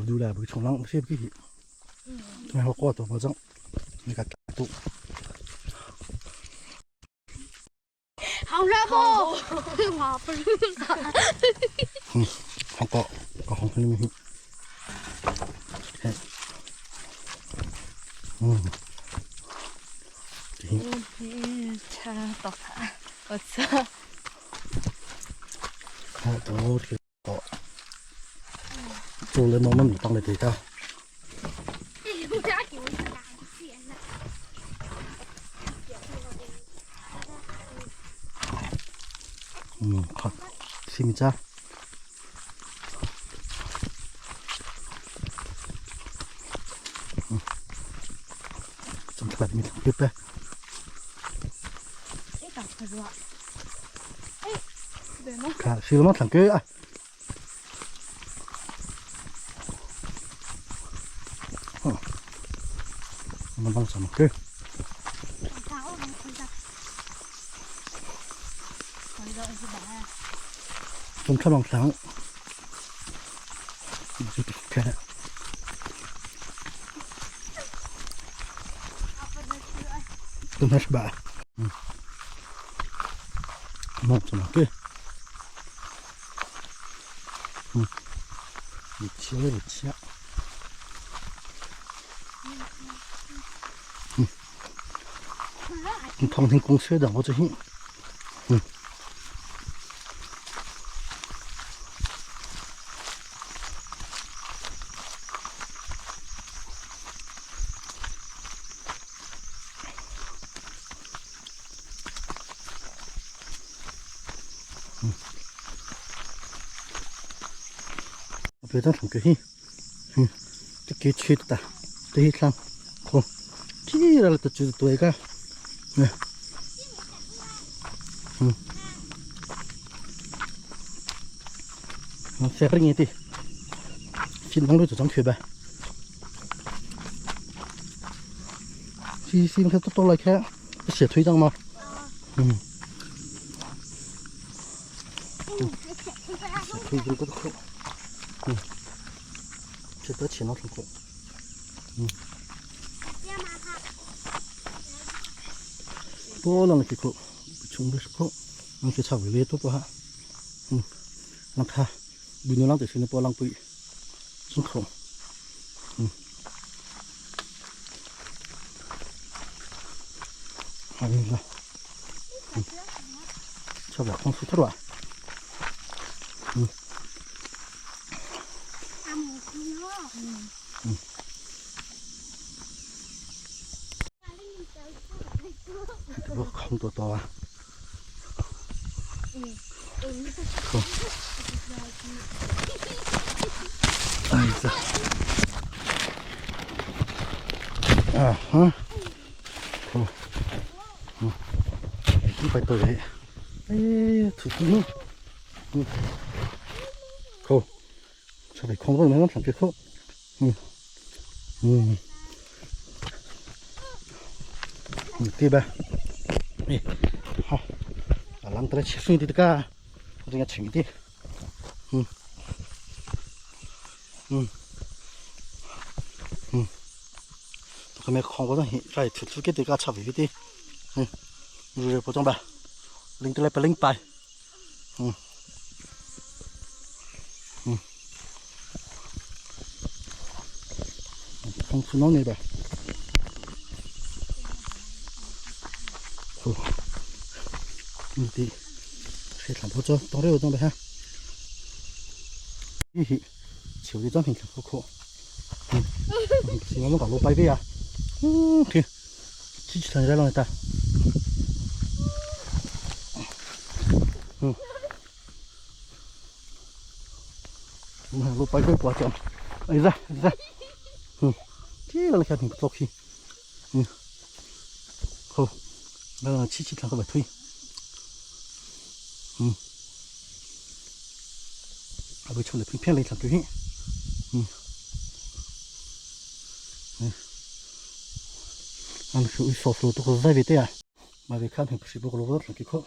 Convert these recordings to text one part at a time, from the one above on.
ดูแลบุชงลังไม่ใช่พี่ไม่เขาก็ตัวมาจังนี่ก็ตุ 好热不？我不是 เขาก็ก็ของคนนี้อืม 嗯，吃到他，我吃。 好多天个，做了我们当来这个。嗯，好，西米扎。嗯，怎么来？你别别。哎，打不住。哎，对吗？看，是了吗？唱歌啊。哦，我们帮什么歌？中出浪省，看。都开始吧，嗯，弄什么歌？嗯，你切了你切。嗯，你旁听公车的，我这些，嗯。别当成个嘿，嗯，这给吃的，这一场，好，这了都就是多一个，嗯，嗯，我三个年的，先弄了这张去呗，先先看多多来看，写推张吗？嗯，写推张个好。嗯，这得钱了挺多。嗯。多啷个几口，穷的是口，啷个差不多多不哈。嗯，啷看，每年啷就是那波啷贵，真口。嗯。好了，嗯，差不多空出去了。嗯。嗯。这个空多多啊！好。哎呀！啊哈！好。嗯。100多嘞。哎，土土。嗯。好。这边空多，没人上去空。嗯。嗯。嗯，对吧？哎，好，啊，啷得来吃水的这个，我这个轻点。嗯。嗯。嗯。这个空多些，来土土给这个差不多的。嗯。rồi bộ trong bà linh tôi lại phải linh bài ừ. Ừ. Không nó này bà ừ. Thì sẽ làm bộ cho tao đây trong bà ha chiều đi trong hình khổ khổ ừ. Xin nó cả lô bay về à ừ thì chỉ chỉ ra người ta ừ. Lô bay về quá chậm ấy ra ra ừ thế là cái thằng tóc khi ừ không đó là chỉ chỉ thằng các bạn thuê ừ à bây giờ là phiên lên thằng thuê ừ ăn sự sọt rồi tôi có dây về thế à mà về khám thì chỉ có lô rất là cái khó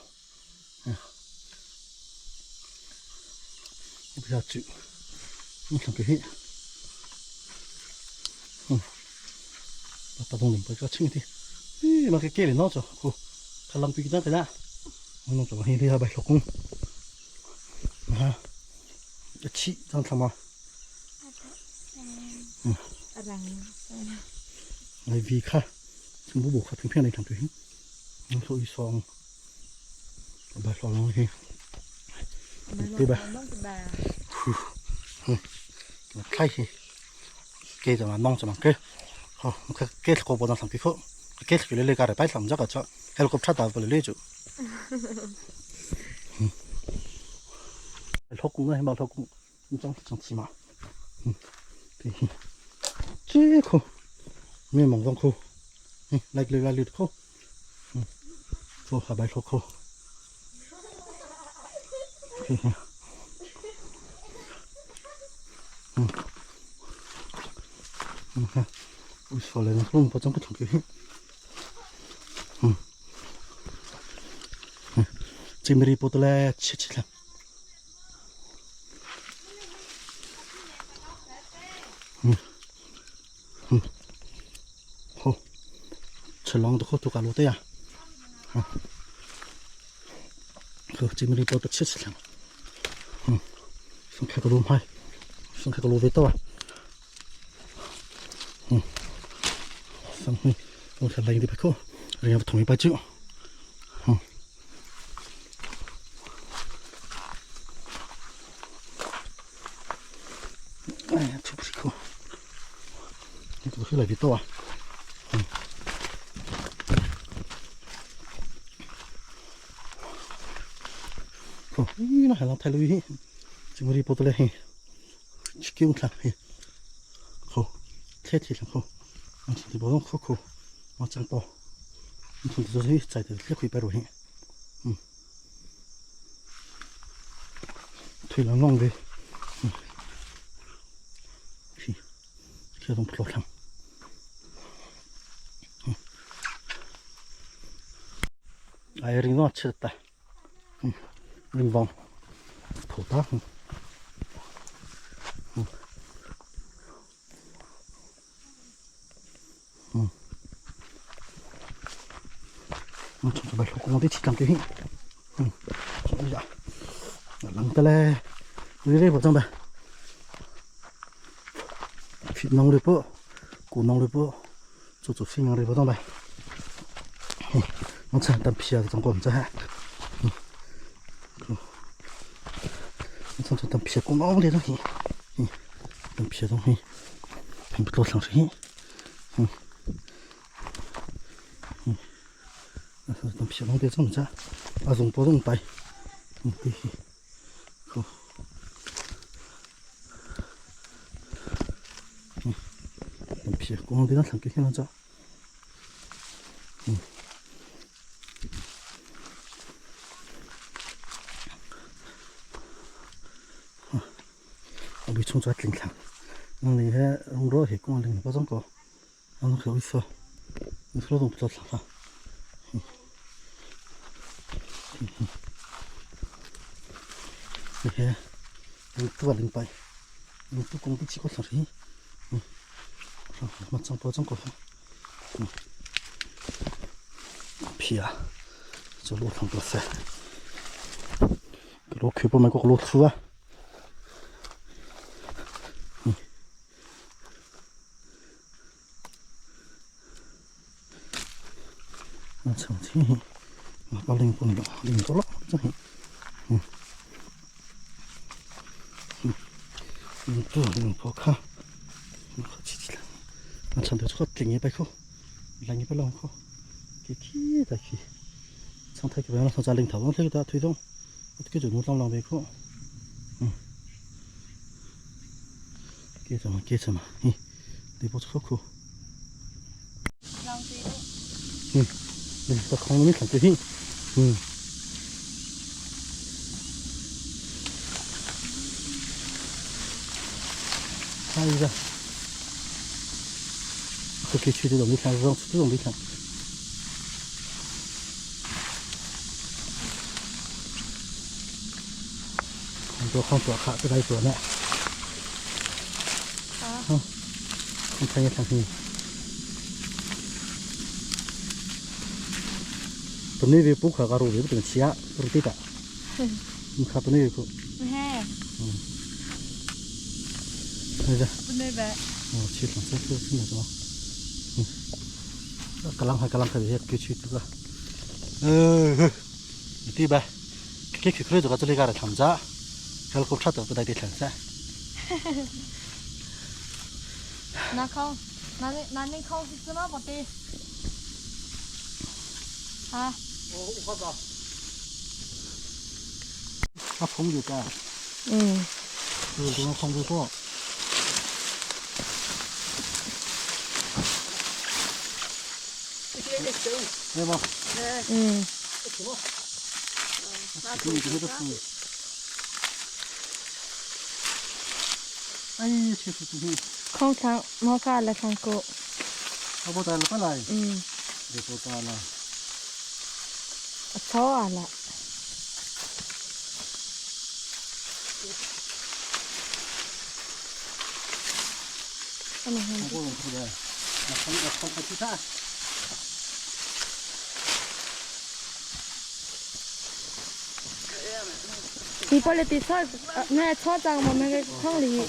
bây giờ chịu thằng thuê Ta dong lim pa ka ching ti. Ih ma ke ke le no cho khu. Khalam pi jang ka na. Nong cho hi li ha bai hlokung. Ha. Chi jang thlama. Ai vi kha. Chung bu bu kha phing phing nei tham tu hi. Nong so i song. Bai hlo long hi. Ti ba. Khai hi. Ke jama nong jama ke. Ho ke ke ko bo na tham ki kho. Ke ke le le ka re pai tham ja ka cha. Helicopter ta bo le chu. 老公呢？毛老公，你长长起嘛？嗯，对，这个没忙上苦，嗯，来来来来苦，嗯，做下白说苦，嘿嘿，嗯，嗯看，我说了，我们不长不长个，嗯，嗯，这边的不得来吃吃了。 好，吃浪都好多个路的呀，啊，好，这边的不得吃吃了，嗯，先开个路牌，先开个路费到啊，嗯，先我看来的不错，人家不同意摆酒，嗯。 哎呀，出不去口，你这个来的多啊，嗯，好，咦，那还让太累，这么的不得了嘿，去给我看嘿，好，天天好，我今天不用苦苦，我长多，你从这里摘的两块白肉嘿，嗯，推了弄的，嗯。 这种不老长，嗯，哎，领导吃的，嗯，领导头大，嗯，嗯，嗯，我从这边小光的吃两个，嗯，哎呀，那啷个嘞？你这不怎么办？ nông được bộ củ nông được bộ chủ chủ sinh được bộ đông bài nó chẳng tầm pia trong còn ra nó chẳng tầm pia cũng nông đấy thôi tầm pia thôi mình bắt đầu làm gì tầm pia nông đấy trong ra à dùng bộ đông tay 皮，光给他上给他找。嗯。啊，我被冲出来正常。我那个我老黑光领不中个，我那个意思，你说都不知道啥。嗯。嗯。你看，你多领白，你多工地几个小时。嗯。 mà trong bao trong cổ皮啊，这路上多塞，路开不买个路粗啊。嗯，那成天，我把零不零零多了，这嗯嗯嗯，多零不看，好起起来。 nó chẳng được cho lạnh như bay không lạnh như bay lòng không cái kia ta khi xong thay cái bé nó xong ra linh thảo nó thấy ta thủy thông cái chỗ nó long lòng về không kia sao mà kia sao mà đi bộ cho khô ừ mình ta không biết làm cái gì ừ hay ra 可以去这种没看，这种这种没看。很多很多卡，这来做呢。嗯，看看也看看。Tuni vi pu kha ka ru vi tu chia ru ti ta. Kha tuni vi ku. He. Đây ra. Tuni ve. Ờ, chi thằng sẽ cứ xin được không? Kalang hai kalang khai cái chi tu ka. Ờ, ti ba. Cái cái cái cái cái cái thằng cha. Cái cục sắt ở đây thì thằng sẽ. 那空，那你那你空是怎么不的？啊？ nó không được cả. 嗯。 Ừ, nó không được có. Đây mà. 嗯。 cái cái cái Ai, chết rồi. 空场，莫卡来唱歌。 Nó bố ta là phải lại. 嗯。 Để bố ta là 草啊了。 không có lòng thôi đây. Là không là không có chi ta. 你过来比草，那草长我们个矿里。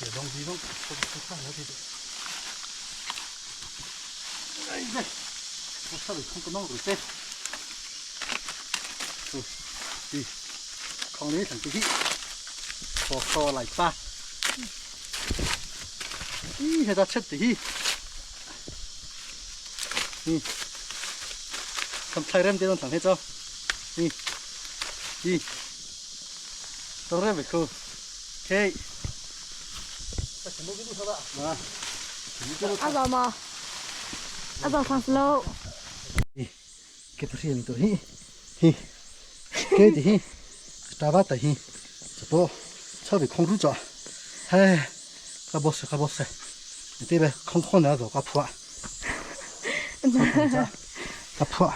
Để đông gì không? Không không sao nữa thì. Đây đây. Không sao được không có nông rồi thế. Ừ. Đi. Không lấy thằng cái gì. Kho kho lại pa. Ý, người ta chết tí. Ừ. Cầm thay rem tiền thằng hết cho. Đi. Đi. Tao rem về khu. Ok. 阿早吗？阿早上楼。 Cái tôi xin tôi hi hi cái gì hi ta bắt hi cho cho bị không rút cho hay cái boss cái boss đi về không không nữa rồi cái phua cái phua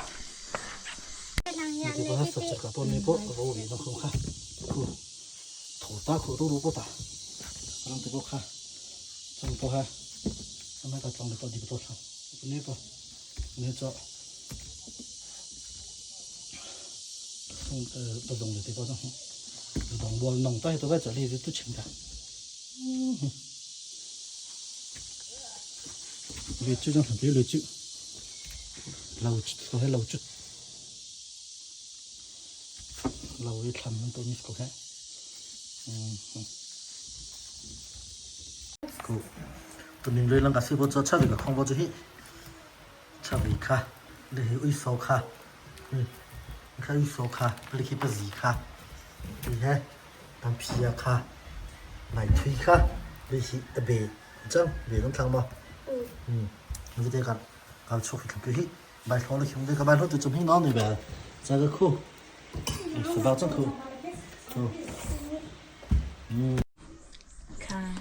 你这个是这个多那个肉味都很好，苦，土大苦都萝卜大，让这个看，这么多哈，咱们个装的到底不多少？那个，你这。送呃不用的这个种，弄我弄到都在这里就都清的。嗯，绿酒种上边绿酒，老酒都还老酒，老一他们都你说看，嗯嗯。个，都你来啷个水果做吃这个空包子去，吃维卡，你还会烧卡，嗯。你看有烧卡，你去不热卡，你看当皮亚卡，买腿卡，你去一边整别人看嘛。嗯。你这个搞出去看去，买好了兄弟，个买好就准备拿那边，这个苦，是吧？这苦，苦。 看，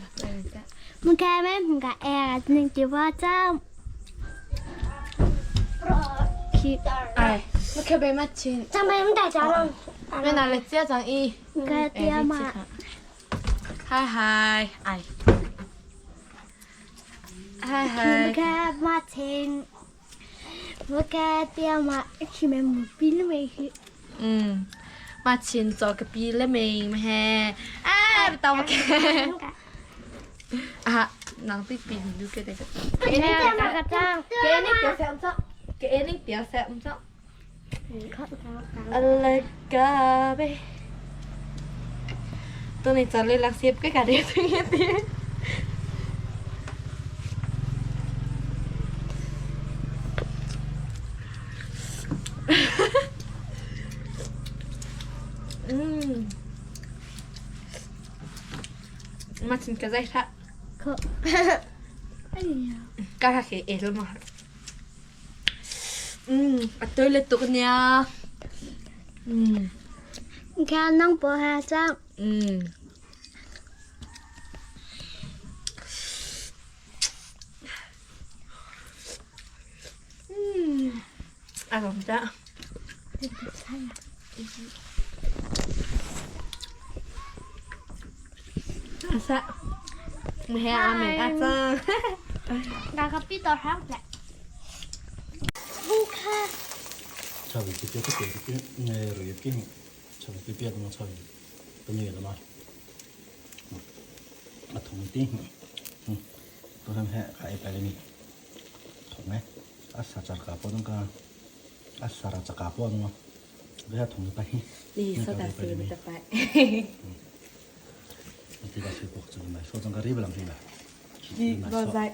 มึงแกแม่มึงกะแอร์หนึ่งจีว่าเจ้าคิด 哎，我可别买钱， จำเป็นไม่ได้จ้าลอง 没拿来这张衣。 มึงกะเตียมา 嗨嗨，哎，嗨 嗨， มึงแกมาเทงมึงแกเตียมาคิดแม่มึงปีนไม่คิด 嗯，马钱做个比了没嘿，哎，到我看，啊，人对比你个那个， เตียมากระจ้าง 给你掉色唔走，给你掉色唔走。อะไรกันไปตัวนี้จะเลยลักเสียบก็กะเดียวตัวนี้ตีอืมมาชิมกันได้ค่ะ เขา ก็ค่ะเอลมาอืมอ่ะตัวเล็กตัวเนี้ยอืม แค่นั่งปอหาจ้าง อืมอืมอร่อยจ้ะอาซะ Mẹ à mẹ à cha. 那个比较好看。不看。 你说的是的白。你我在。